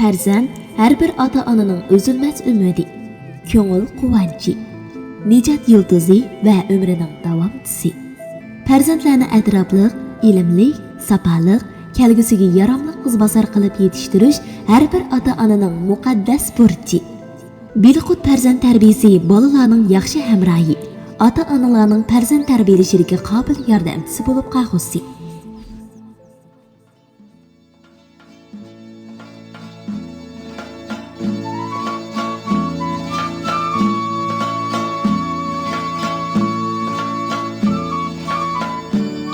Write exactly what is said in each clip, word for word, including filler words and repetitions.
پەرزەنت ھەر بىر ئاتا-ئانىنىڭ ئۈزۈلمەس ئۈمىدى، كۆڭۈل قۇۋانچى، نىجات يۇلتۇزى ۋە ئۆمرىنىڭ داۋامچىسى. پەرزەنتلەرنى ئەتراپلىق، ئىلىملىك، ساپالىق، كەلگۈسىگە ياراملىق ئىزباسار قىلىپ يېتىشتۈرۈش ھەر بىر ئاتا-ئانىنىڭ مۇقەددەس بۇرچى. بىلىقۇت پەرزەنت تەربىيىسى بالىلارنىڭ ياخشى ھەمراھى، ئاتا-ئانىلارنىڭ پەرزەنت تەربىيەلىشىدىكى قابىل ياردەمچىسى بولۇپ قالغۇسى.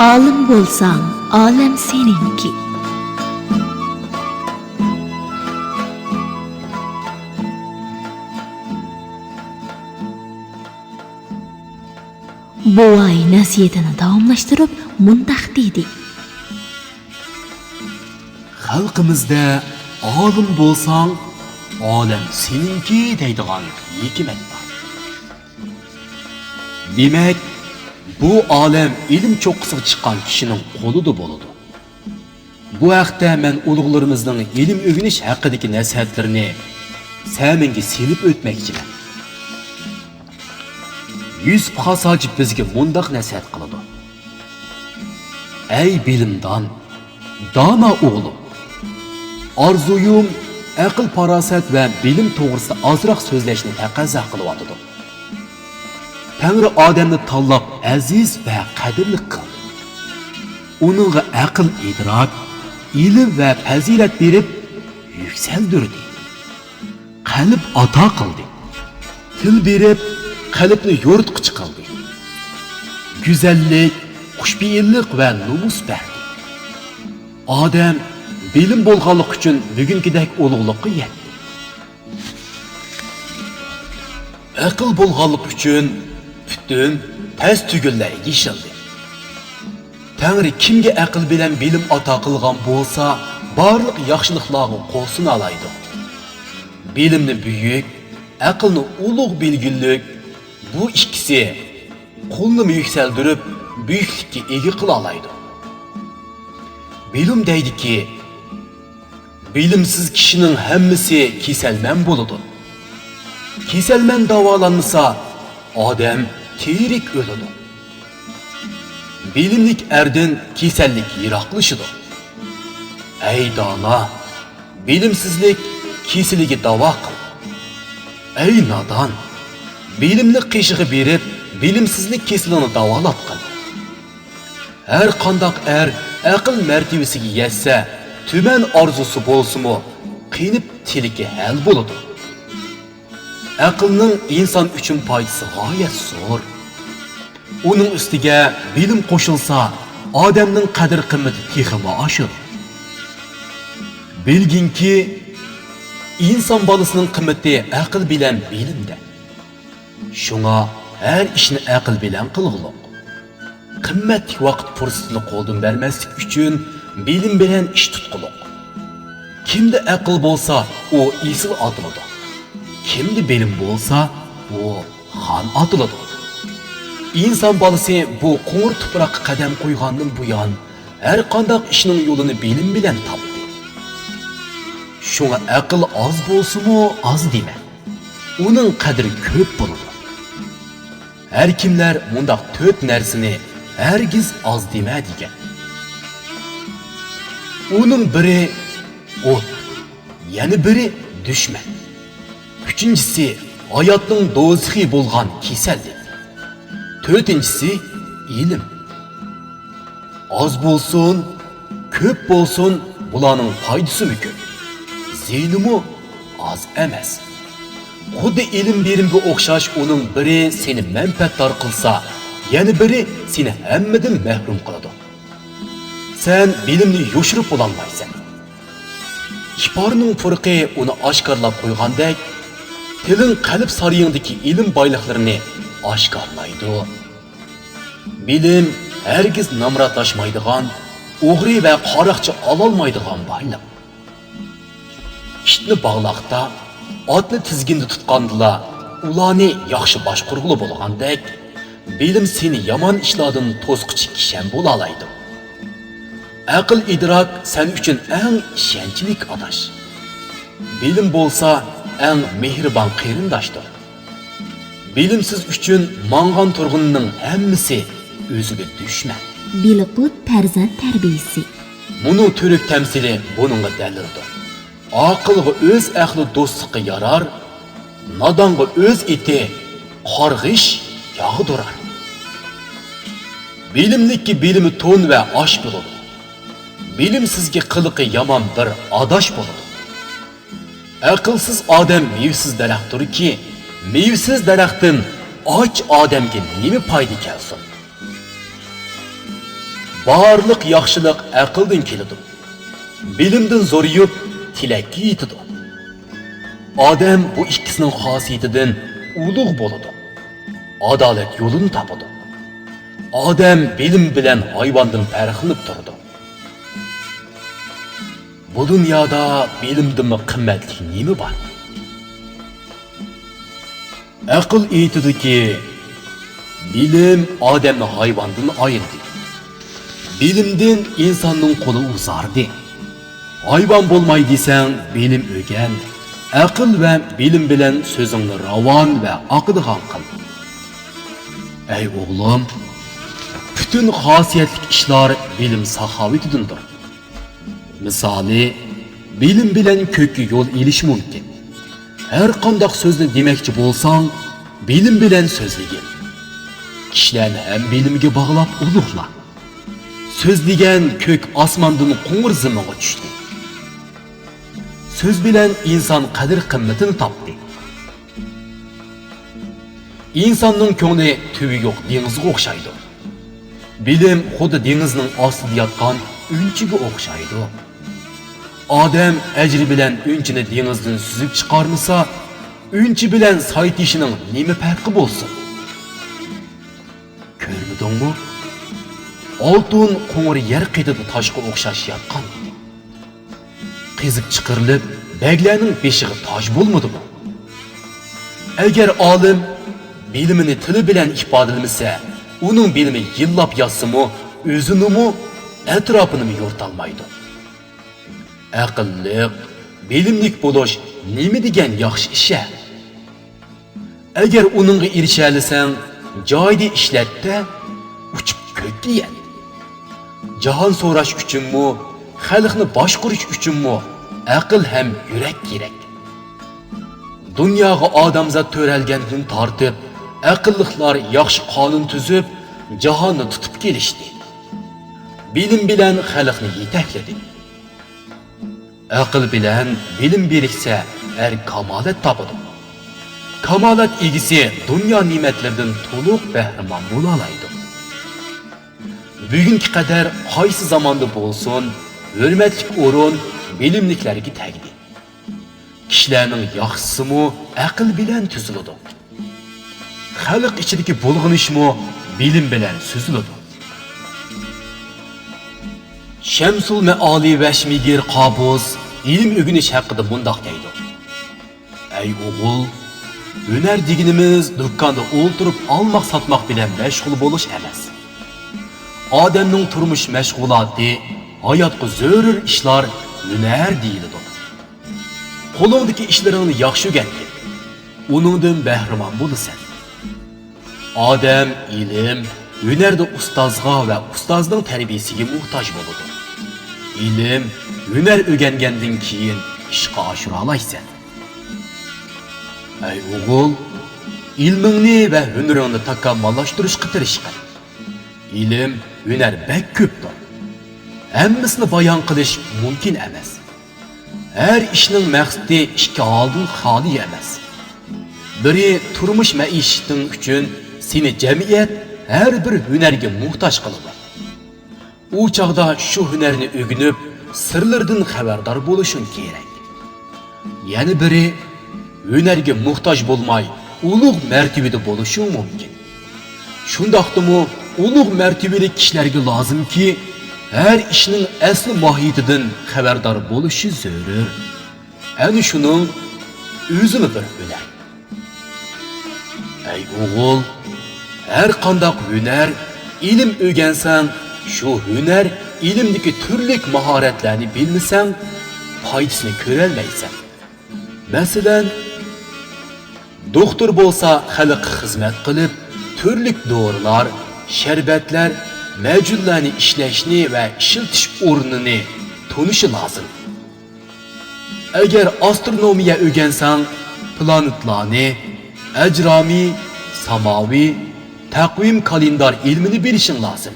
ئالىم بولساڭ، ئالەم سېنىڭكى. بوۋاي نەسىھىتىنى داۋاملاشتۇرۇپ مۇنداق دېدى. خەلقىمىزدە «ئالىم بولساڭ، ئالەم سېنىڭكى» دەيدىغان ھېكمەت بار. دېمەك، بۇ ئالەم ئىلىم چوققىسىغا چىققان كىشىنىڭ قولىدا بولىدۇ. بۇ ھەقتە مەن ئۇلۇغلىرىمىزنىڭ ئىلىم ئۆگىنىش ھەققىدىكى نەسىھەتلىرىنى سەمىڭگە سېلىپ ئۆتمەكچىمەن. يۈسۈپ خاس ھاجى بىزگە مۇنداق نەسىھەت قىلىدۇ: «ئەي بىلىمدان، دانا ئوغلۇم! ئارزۇيۇم ئەقىل-پاراسەت ۋە بىلىم توغرىسىدا ئازراق سۆزلەشنى تەقەززا قىلىۋاتىدۇ. تەڭرى ئادەمنى تاللاپ ئەزىز ۋە قەدىرلىك قىلدى. ئۇنىڭغا ئەقىل-ئىدراك، ئىلىم ۋە پەزىلەت بېرىپ يۈكسەلدۈردى. قەلب ئاتا قىلدى. تىل بېرىپ قەلبنى يورۇتقۇچى قىلدى. گۈزەللىك، خۇشپېئىللىق ۋە نومۇس بەردى. ئادەم بىلىم بولغانلىقى ئۈچۈن بۈگۈنكىدەك ئۇلۇغلۇققا يەتتى. ئەقىل بولغانلىقى ئۈچۈن پۈتۈن پەس تۈگۈنلەر يېشىلدى. تەڭرى كىمگە ئەقىل بىلەن بىلىم ئاتا قىلغان بولسا، بارلىق ياخشىلىقلارغا قول سۇنالايدۇ. بىلىمنى بۈيۈك، ئەقىلنى ئۇلۇغ بىلگۈلۈك، بۇ ئىككىسى قۇلنىمۇ يۈكسەلدۈرۈپ، بۈيۈكلۈككە ئىگە قىلالايدۇ. بىلىم دەيدىكى، بىلىمسىز كىشىنىڭ ھەممىسى كېسەلمەن بولىدۇ. كېسەلمەن داۋالانمىسا، ئادەم تىرىك ئۆلىدۇ. بىلىملىك ئەردىن كېسەللىك يىراقلىشىدۇ. ئەي دانا، بىلىمسىزلىك كېسىلىگە داۋا قىل. ئەي نادان، بىلىملىك قېشىغا بېرىپ، بىلىمسىزلىك كېسىلىنى داۋالاتقىن. ھەر قانداق ئەر ئەقىل مەرتىۋىسىگە يەتسە، تۈمەن ئارزۇسى بولسىمۇ، قېنىپ تىلىكى ھەل بولىدۇ. ئەقىلنىڭ ئىنسان ئۈچۈن پايدىسى غايەت زور. ئۇنىڭ ئۈستىگە بىلىم قوشۇلسا، ئادەمنىڭ قەدىر-قىممىتى تېخىمۇ ئاشىدۇ. بىلگىنكى، ئىنسان بالىسىنىڭ قىممىتى ئەقىل بىلەن بىلىمدە. شۇڭا ھەر ئىشنى ئەقىل بىلەن قىلغۇلۇق. قىممەتلىك ۋاقىت پۇرسىتىنى قولدىن بەرمەسلىك ئۈچۈن بىلىم بىلەن ئىش تۇتقۇلۇق. كىمدە ئەقىل بولسا، ئۇ ئېسىل ئاتىلىدۇ. كىمدە بىلىم بولسا، ئۇ خان ئاتىلىدۇ. ئىنسان بالىسى بۇ قوڭۇر تۇپراققا قەدەم قويغاندىن بۇيان، ھەر قانداق ئىشنىڭ يولىنى بىلىم بىلەن تاپتى. شۇڭا ئەقىل ئاز بولسىمۇ ئاز دېمە. ئۇنىڭ قەدرى كۆپ بولىدۇ. ھەر كىملەر مۇنداق تۆت نەرسىنى ھەرگىز ئاز دېمە دېگەن. ئۇنىڭ بىرى ئوت، يەنە بىرى دۈشمەن. ئۈچىنچىسى ھاياتنىڭ دوزىخى بولغان كېسەللىك. تۆتىنچىسى ئىلىم. ئاز بولسۇن، كۆپ بولسۇن، بۇلارنىڭ پايدىسىمۇ كۆپ، زىيىنىمۇ ئاز ئەمەس. خۇددى ئىلىم بېرىمگە ئوخشاش، ئۇنىڭ بىرى سېنى مەنپەئەتدار قىلسا، يەنە بىرى سېنى ھەممىدىن مەھرۇم قىلىدۇ. سەن بىلىمنى يوشۇرۇپ بولالمايسەن. ئىپارنىڭ پۇرىقى ئۇنى ئاشكارىلاپ قويغاندەك، تىلىڭ قەلب سارىيىڭدىكى ئىلىم بايلىقلىرىنى ئاشكارىلايدۇ. بىلىم ھەرگىز نامراتلاشمايدىغان، ئوغرى ۋە قاراقچى ئالالمايدىغان بايلىق. ئىتنى باغلاقتا، ئاتنى تىزگىنىدە تۇتقاندىلا، ئۇلارنى ياخشى باشقۇرغىلى بولغاندەك، بىلىم سېنى يامان ئىشلاردىن توسقۇچى كىشەن بولالايدۇ. ئەقىل-ئىدراك سەن ئۈچۈن ئەڭ ئىشەنچلىك ئاداش. بىلىم بولسا ئەڭ مېھرىبان قېرىنداشتۇر. بىلىمسىز ئۈچۈن ماڭغان تۇرغىنىنىڭ ھەممىسى ئۆزىگە دۈشمەن. بىلقۇت پەرزەنت تەربىيىسى. مۇنۇ تۈرك تەمسىلى بۇنىڭغا دەلىلدۇر. ئاقىلغا ئۆز ئەقلى دوستلۇققا يارار، نادانغا ئۆز ئېتى قارغىش ياغدۇرار. بىلىملىككە بىلىمى تون ۋە ئاش بولىدۇ. بىلىمسىزگە قىلىقى يامان بىر ئاداش بولىدۇ. ئەقىلسىز ئادەم مېۋىسىز دەرەختۇركى، مېۋىسىز دەرەختىن ئاچ ئادەمگە نېمە پايدا كەلسۇن؟ بارلىق ياخشىلىق ئەقىلدىن كېلىدۇ. بىلىمدىن زورىيىپ، تىلەككە يېتىدۇ. ئادەم بۇ ئىككىسىنىڭ خاسىيىتىدىن ئۇلۇغ بولىدۇ. ئادالەت يولىنى تاپىدۇ. ئادەم بىلىم بىلەن ھايۋاندىن پەرقلىنىپ تۇرىدۇ. بۇ دۇنيادا بىلىمدىنمۇ قىممەتلىك نېمە بار؟ ئەقىل ئېيتىدۇكى، بىلىم ئادەمنى ھايۋاندىن ئايرىدى. بىلىمدىن ئىنساننىڭ قولى ئۇزاردى. ھايۋان بولماي دېسەڭ، بىلىم ئۆگەن. ئەقىل ۋە بىلىم بىلەن سۆزۈڭنى راۋان ۋە ئاقىدىغان قىل. ئەي ئوغلۇم، پۈتۈن خاسىيەتلىك ئىشلار بىلىم ساخاۋىتىدىندۇر. مىسالى، بىلىم بىلەن كۆككە يول ئېلىش مۇمكىن. ھەر قانداق سۆزنى دېمەكچى بولساڭ، بىلىم بىلەن سۆزلىگىن. كىشىلەرنى ھەم بىلىمگە باغلاپ ئۇلۇغلا. سۆز دېگەن كۆك ئاسماندىن قوڭۇر زېمىنغا چۈشتى. سۆز بىلەن ئىنسان قەدىر-قىممىتىنى تاپتى. ئىنساننىڭ كۆڭلى تۈۋى يوق دېڭىزغا ئوخشايدۇ. بىلىم خۇددى دېڭىزنىڭ ئاستىدا ياتقان ئۈنچىگە ئوخشايدۇ. ئادەم ئەجرى بىلەن ئۈنچىنى دېڭىزدىن سۈزۈپ چىقارمىسا، ئۈنچە بىلەن ساي تېشىنىڭ نېمە پەرقى بولسۇن؟ كۆرمىدىڭمۇ؟ ئالتۇن قوڭۇر يەر قېتىدا تاشقا ئوخشاش ياتقان. قېزىپ چىقىرىلىپ، بەگلەرنىڭ بېشىغا تاج بولمىدىمۇ؟ ئەگەر ئالىم بىلىمىنى تىلى بىلەن ئىپادىلىمىسە، ئۇنىڭ بىلىمى يىللاپ ياتسىمۇ، ئۆزىنىمۇ، ئەتراپىنىمۇ يورۇتالمايدۇ. ئەقىللىق، بىلىملىك بولۇش نېمە دېگەن ياخشى ئىش-ھە؟ ئەگەر ئۇنىڭغا ئېرىشەلىسەڭ، جايىدا ئىشلەت-دە، ئۇچۇپ كۆككە يەت. جاھان سوراش ئۈچۈنمۇ، خەلقنى باشقۇرۇش ئۈچۈنمۇ ئەقىل ھەم يۈرەك كېرەك. دۇنياغا ئادەمزات تۆرەلگەندىن تارتىپ، ئەقىللىقلار ياخشى قانۇن تۈزۈپ، جاھاننى تۇتۇپ كېلىشتى. بىلىم بىلەن خەلقنى يېتەكلىدى. ئەقىل بىلەن بىلىم بىرىكسە، ئەر كامالەت تاپىدۇ. كامالەت ئىگىسى دۇنيا نېمەتلىرىدىن تولۇق بەھرىمەن بولالايدۇ. بۈگۈنگە قەدەر قايسى زاماندا بولسۇن، ھۆرمەتلىك ئورۇن بىلىملىكلەرگە تەگدى. كىشىلەرنىڭ ياخشىسىمۇ ئەقىل بىلەن تۈزۈلىدۇ. خەلق ئىچىدىكى بۇلغىنىشمۇ بىلىم بىلەن سۈزۈلىدۇ. شەمسۇل مەئالى ۋەشمىگىر قابۇس ئىلىم ئۆگىنىش ھەققىدە مۇنداق دەيدۇ: ئەي ئوغۇل، ھۈنەر دېگىنىمىز دۇكاندا ئولتۇرۇپ ئالماق ساتماق بىلەن مەشغۇل بولۇش ئەمەس. ئادەمنىڭ تۇرمۇش مەشغۇلاتى، ھاياتقا زۆرۈر ئىشلار ھۈنەر دېيىلىدۇ. قولۇڭدىكى ئىشلىرىڭنى ياخشى ئۆگەنگىن، ئۇنىڭدىن بەھرىمەن بولىسەن. ئادەم ئىلىم، ھۈنەردە ئۇستازغا ۋە ئۇستازنىڭ تەربىيىسىگە موھتاج بولىدۇ. ئىلىم، ھۈنەر ئۆگەنگەندىن كېيىن ئىشقا ئاشۇرالايسەن. ئەي ئوغۇل، ئىلمىڭنى ۋە ھۈنىرىڭنى تاكامۇللاشتۇرۇشقا تىرىشقىن. ئىلىم، ھۈنەر بەك كۆپتۇر. ھەممىسىنى بايان قىلىش مۇمكىن ئەمەس. ھەر ئىشنىڭ مەقسىتى ئىككى ھالدىن خالىي ئەمەس. بىرى، تۇرمۇش مەئىشىتىڭ ئۈچۈن سېنى جەمئىيەت ھەر بىر ھۈنەرگە موھتاج قىلىدۇ. ئۇ چاغدا شۇ ھۈنەرنى ئۆگىنىپ، سىرلىرىدىن خەۋەردار بولۇشۇڭ كېرەك. يەنە بىرى، ھۈنەرگە موھتاج بولماي، ئۇلۇغ مەرتىۋىدە بولۇشۇڭ مۇمكىن. شۇنداقتىمۇ ئۇلۇغ مەرتىۋىلىك كىشىلەرگە لازىمكى، ھەر ئىشنىڭ ئەسلى ماھىيىتىدىن خەۋەردار بولۇشى زۆرۈر. ئەنە شۇنىڭ ئۆزىمۇ بىر ھۈنەر. ئەي ئوغۇل، ھەر قانداق ھۈنەر، ئىلىم ئۆگەنسەڭ، شۇ ھۈنەر، ئىلىمدىكى تۈرلۈك ماھارەتلەرنى بىلمىسەڭ، پايدىسىنى كۆرەلمەيسەن. مەسىلەن، دوختۇر بولسا خەلققە خىزمەت قىلىپ، تۈرلۈك دورىلار، شەربەتلەر، مەجۈنلەرنى ئىشلەشنى ۋە ئىشلىتىش ئورنىنى تونۇشى لازىم. ئەگەر ئاسترونومىيە ئۆگەنسەڭ، پلانېتلارنى، ئەجرامى، ساماۋى، تەقۋىم، كالېندار ئىلمىنى بىلىشىڭ لازىم.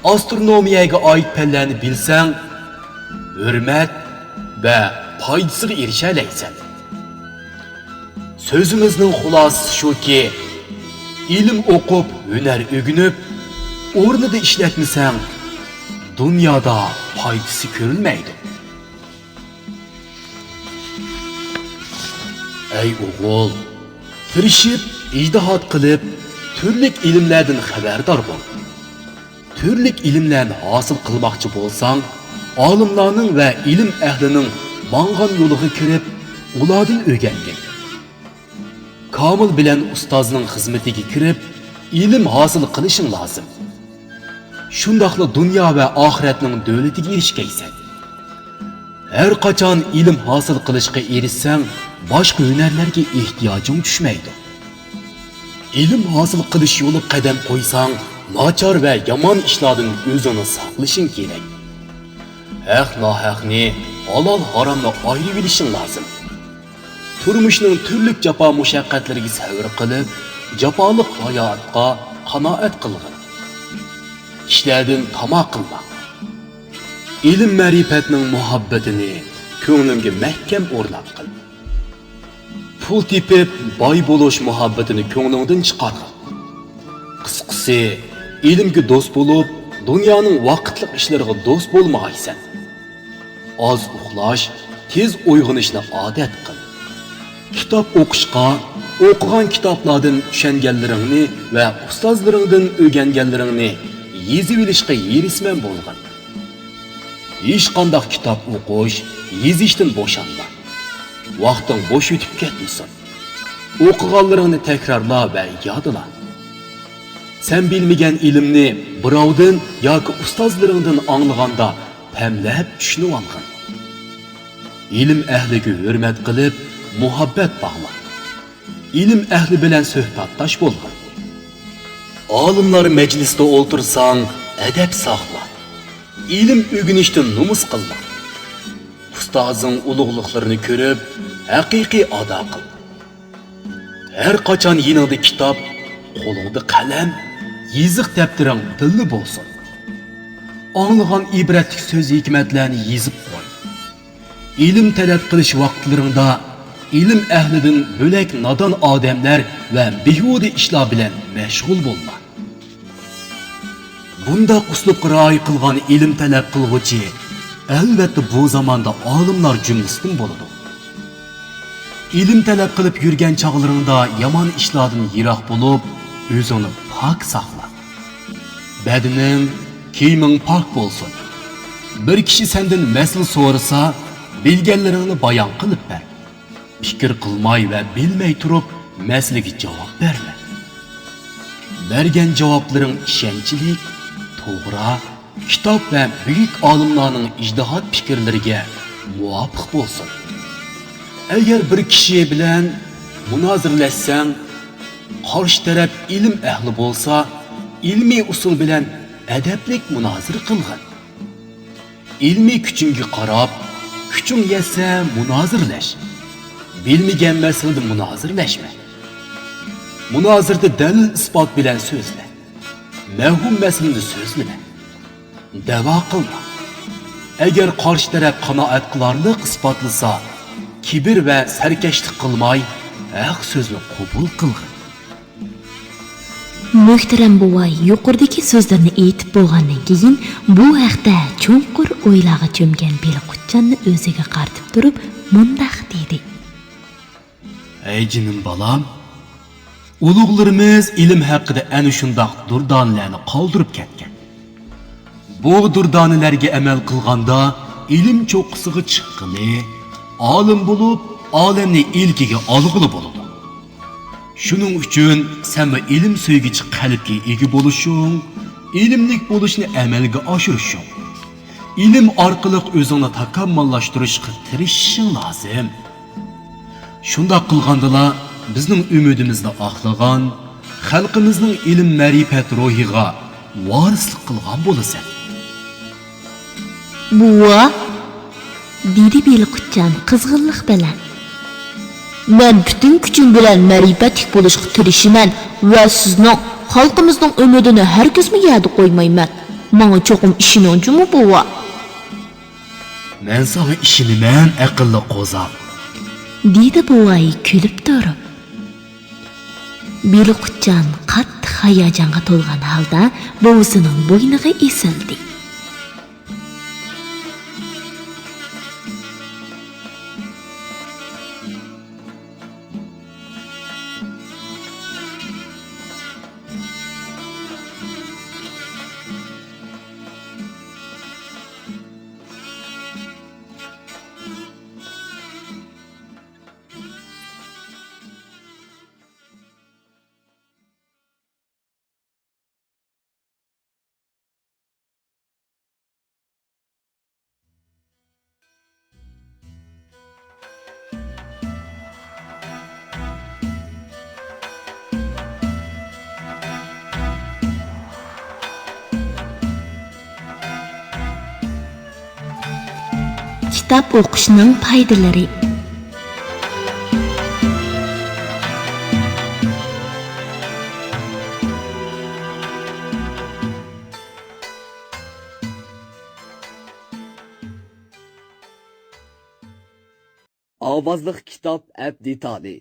ئاسترونومىيەگە ئائىت پەنلەرنى بىلسەڭ، ھۆرمەت ۋە پايدىسىغا ئېرىشەلەيسەن. سۆزىمىزنىڭ خۇلاسىسى شۇكى، ئىلىم ئوقۇپ، ھۈنەر ئۆگىنىپ، ئورنىدا ئىشلەتمىسەڭ، دۇنيادا پايدىسى كۆرۈلمەيدۇ. ئەي ئوغۇل، تىرىشىپ، ئىجتىھات قىلىپ، تۈرلۈك ئىلىملەردىن خەۋەردار بول. تۈرلۈك ئىلىملەرنى ھاسىل قىلماقچى بولساڭ، ئالىملارنىڭ ۋە ئىلىم ئەھلىنىڭ ماڭغان يولىغا كىرىپ، ئۇلاردىن ئۆگەنگىن. كامىل بىلەن ئۇستازنىڭ خىزمىتىگە كىرىپ، ئىلىم ھاسىل قىلىشىڭ لازىم. شۇنداقلا دۇنيا ۋە ئاخىرەتنىڭ دۆلىتىگە ئېرىشكەيسەن. ھەر قاچان ئىلىم ھاسىل قىلىشقا ئېرىشسەڭ، باشقا ھۈنەرلەرگە ئېھتىياجىڭ چۈشمەيدۇ. ئىلىم ھاسىل قىلىش يولىغا قەدەم قويساڭ، ناچار ۋە يامان ئىشلاردىن ئۆزۈڭنى ساقلىشىڭ كېرەك. ھەق-ناھەقنى، ھالال-ھارامنى ئايرىۋېلىشىڭ لازىم. تۇرمۇشنىڭ تۈرلۈك جاپا مۇشەققەتلىرىگە سەۋر قىلىپ، جاپالىق ھاياتقا قانائەت قىلغىن. كىشىلەردىن تاما قىلما. ئىلىم-مەرىپەتنىڭ مۇھەببىتىنى كۆڭلۈڭگە مەھكەم ئورناتقىن. پۇل تېپىپ، باي بولۇش مۇھەببىتىنى كۆڭلۈڭدىن چىقارغىن. قىسقىسى، ئىلىمگە دوست بولۇپ، دۇنيانىڭ ۋاقىتلىق ئىشلىرىغا دوست بولمىغايسەن. ئاز ئۇخلاش، تېز ئويغىنىشنى ئادەت قىل. كىتاب ئوقۇشقا، ئوقۇغان كىتابلاردىن چۈشەنگەنلىرىڭنى ۋە ئۇستازلىرىڭدىن ئۆگەنگەنلىرىڭنى يېزىۋېلىشقا ھېرىسمەن بولغىن. ھېچقانداق كىتاب ئوقۇش، يېزىشتىن بوشانما. ۋاقتىڭ بوش ئۆتۈپ كەتمىسۇن. ئوقۇغانلىرىڭنى تەكرارلا ۋە يادلا. سەن بىلمىگەن ئىلىمنى بىراۋدىن ياكى ئۇستازلىرىڭدىن ئاڭلىغاندا پەملەپ چۈشىنىۋالغىن. ئىلىم ئەھلىگە ھۆرمەت قىلىپ، مۇھەببەت باغلا. ئىلىم ئەھلى بىلەن سۆھبەتداش بولغىن. ئالىملار مەجلىسىدە ئولتۇرساڭ، ئەدەپ ساقلا. ئىلىم ئۆگىنىشتىن نومۇس قىلما. ئۇستازىڭ ئۇلۇغلۇقلىرىنى كۆرۈپ، ھەقىقىي ئادا قىل. ھەر قاچان يېنىڭدا كىتاب، قولۇڭدا قەلەم، يېزىق دەپتىرىڭ بىللە بولسۇن. ئاڭلىغان ئىبرەتلىك سۆز-ھېكمەتلەرنى يېزىپ قوي. ئىلىم تەلەپ قىلىش ۋاقىتلىرىڭدا ئىلىم ئەھلىدىن بۆلەك نادان ئادەملەر ۋە بىھۇدە ئىشلار بىلەن مەشغۇل بولما. بۇنداق ئۇسلۇبقا رىئايە قىلغان ئىلىم تەلەپ قىلغۇچى، ئەلۋەتتە، بۇ زاماندا ئالىملار جۈملىسىدىن بولىدۇ. ئىلىم تەلەپ قىلىپ يۈرگەن چاغلىرىڭدا يامان ئىشلاردىن يىراق بولۇپ، ئۆزۈڭنى پاك ساقلا. بەدىنىڭ، كىيىمىڭ پاك بولسۇن. بىر كىشى سەندىن مەسىلە سورىسا، بىلگەنلىرىڭنى بايان قىلىپ بەر. پىكىر قىلماي ۋە بىلمەي تۇرۇپ مەسىلىگە جاۋاب بەرمە. بەرگەن جاۋابلىرىڭ ئىشەنچلىك، توغرا، كىتاب ۋە بۈيۈك ئالىملارنىڭ ئىجتىھات پىكىرلىرىگە مۇۋاپىق بولسۇن. ئەگەر بىر كىشى بىلەن مۇنازىرىلەشسەڭ، قارشى تەرەپ ئىلىم ئەھلى بولسا، ئىلمىي ئۇسۇل بىلەن ئەدەپلىك مۇنازىرە قىلغىن. ئىلمىي كۈچۈڭگە قاراپ، كۈچۈڭ يەتسە مۇنازىرىلەش. بىلمىگەن مەسىلىدە مۇنازىرىلەشمە. مۇنازىرىدە دەلىل-ئىسپات بىلەن سۆزلە. مەۋھۇم مەسىلىنى سۆزلىمە. دەۋا قىلما. ئەگەر قارشى تەرەپ قانائەت قىلارلىق ئىسپاتلىسا، كىبىر ۋە سەركەشلىك قىلماي، ھەق سۆزنى قوبۇل قىلغىن. مۆھتەرەم بوۋاي يۇقىرىدىكى سۆزلەرنى ئېيتىپ بولغاندىن كېيىن، بۇ ھەقتە چوڭقۇر ئويلارغا چۆمگەن بېلىققۇچجاننى ئۆزىگە قارىتىپ تۇرۇپ مۇنداق دېدى. ئەي جېنىم بالام، ئۇلۇغلىرىمىز ئىلىم ھەققىدە ئەنە شۇنداق دۇردانىلەرنى قالدۇرۇپ كەتكەن. بۇ دۇردانىلەرگە ئەمەل قىلغاندا، ئىلىم چوققىسىغا چىققىلى، ئالىم بولۇپ، ئالەمنى ئىلكىگە ئالغىلى بولىدۇ. شۇنىڭ ئۈچۈن سەنمۇ ئىلىم سۆيگۈچى قەلبكە ئىگە بولۇشۇڭ، ئىلىملىك بولۇشنى ئەمەلگە ئاشۇرۇشۇڭ، ئىلىم ئارقىلىق ئۆزۈڭنى تاكامۇللاشتۇرۇشقا تىرىشىشىڭ لازىم. شۇنداق قىلغاندىلا، بىزنىڭ ئۈمىدىمىزنى ئاقلىغان، خەلقىمىزنىڭ ئىلىم-مەرىپەت روھىغا ۋارىسلىق قىلغان بولىسەن. بوۋا، دېدى بېلىققىچان قىزغىنلىق بىلەن. مەن پۈتۈن كۈچۈم بىلەن مەرىپەتلىك بولۇشقا تىرىشىمەن ۋە سىزنىڭ خەلقىمىزنىڭ ئۈمىدىنى ھەرگىزمۇ يەردە قويمايمەن. ماڭا چوقۇم ئىشىنىڭ جۇمۇ، بوۋا. مەن ساڭا ئىشىنىمەن، ئەقىللىق قوزام، دېدى بوۋاي كۈلۈپ تۇرۇپ. بېلىققىچان قاتتىق ھاياجانغا تولغان ھالدا بوۋىسىنىڭ بوينىغا ئېسىلدى. كىتاب ئوقۇشنىڭ پايدىلىرى. ئاۋازلىق كىتاب ئەپ دېتالى.